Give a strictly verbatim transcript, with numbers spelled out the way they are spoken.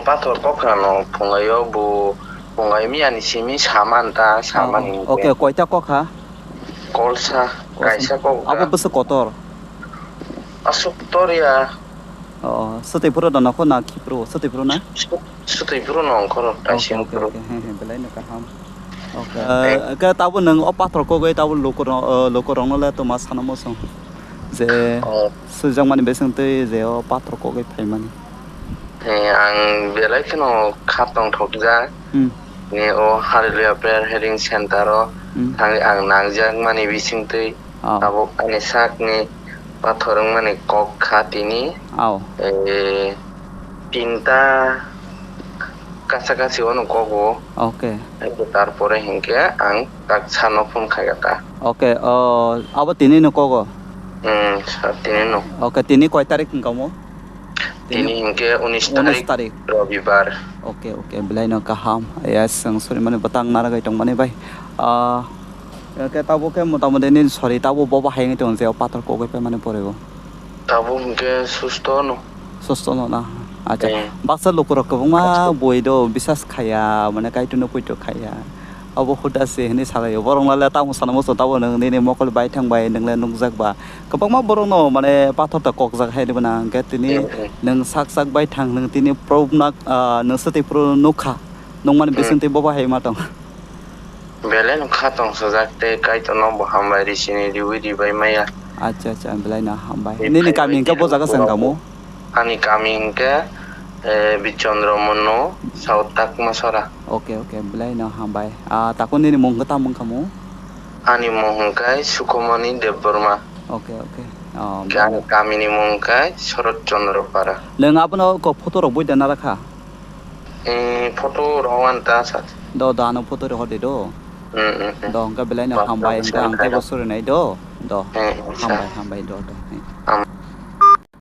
Pathor kokra no phungaio bo phungai mi ani simi saman ta saman. Oh, okay, koita kokha? Kolsa, kaisa kok. Abo bwswk kotor? Aswk tor ya. Oh, swtwi phuru da nokho na khiphuru, swtwi phuru na? Swtwi phuru no ongkhoro, kaisa phuru. Okay, okay, okay. He, he, belai no kaham. Okay. Eh, ke tabo nwng o pathor kogwi tabo lukurok, eh, lukurokno le tongma sana muchung. Je swijak mani bising twi je o pathor kogwi phaimani. Eh, ang belai kheno kha tongthokjak. Hmm. Ni o Hallelujah Prayer Healing Center o thangwi ang nangjak mani bising twi. Oh. Tabuk ani sakni pathor wngmani kok kha tini. Oh. Eh, tinta kacha kachi ono kok o. Okay. Eko tarpore hinkhe ang tak sano phone khaika ta. Okay, oh, abo tini no kok o? Hmm, sa tini no. Okay, tini koi tarik hwnkha mo? Tini hinkhe unis tarik, Robibar. Okay, okay, belai no kaham. Yes, ang sori mani bwtang naragwi tongmani bai. Ah, okay, tabuk khe mota moti nini sori tabuk bo bahai wngwi tongo je o pathor kogwi paimani pore bo. Tabuk hinkhe susto no. Susto no na? Acha. Eh. Baksa lukurok kwbangma boi do bisas khaya, mane Kaitorno poito khaya. Abo huda se hinwi salaio. Borok no le tamo sana muchung, tamo nwng nini mokol bai thang bai nwng le nukjak ba. Kwbangma borok no mane pathor ta kokjak hai rwna hwnkhe tini nwng sak sak bai thang nwng tini probna, ah, nwng swtwi phuru nukha. Nukmani bising twi bo bahai ma tong. Belai no kha tong sujak tei Kaitor no bo hambai ri sini riwi ribai maya. Acha, acha, belai no hambai. Nini kami hwnkhe bo jaga se wngkha mo? Ani kami hwnkhe, eh, Bichandra Mono, South Takmasora. Okay, okay, belai no hambai. Ah, tako nini mung khe tamo wngkha mo? Ani mung hwnkhe Sukhomoni Debbarma. Okay, okay. Oh, ani kami ni mung hwnkhe Sharat Chandra Para. Nwng abono kok photo rok bui da nara kha? Eh, photo rok wan ta sa. Do, do, ano photo rok hor de do. Mm, mm, mm. Do, hwnkhe belai no hambai, hwnkhe ang teibo sori nai do. Do, hambai, hambai do, do.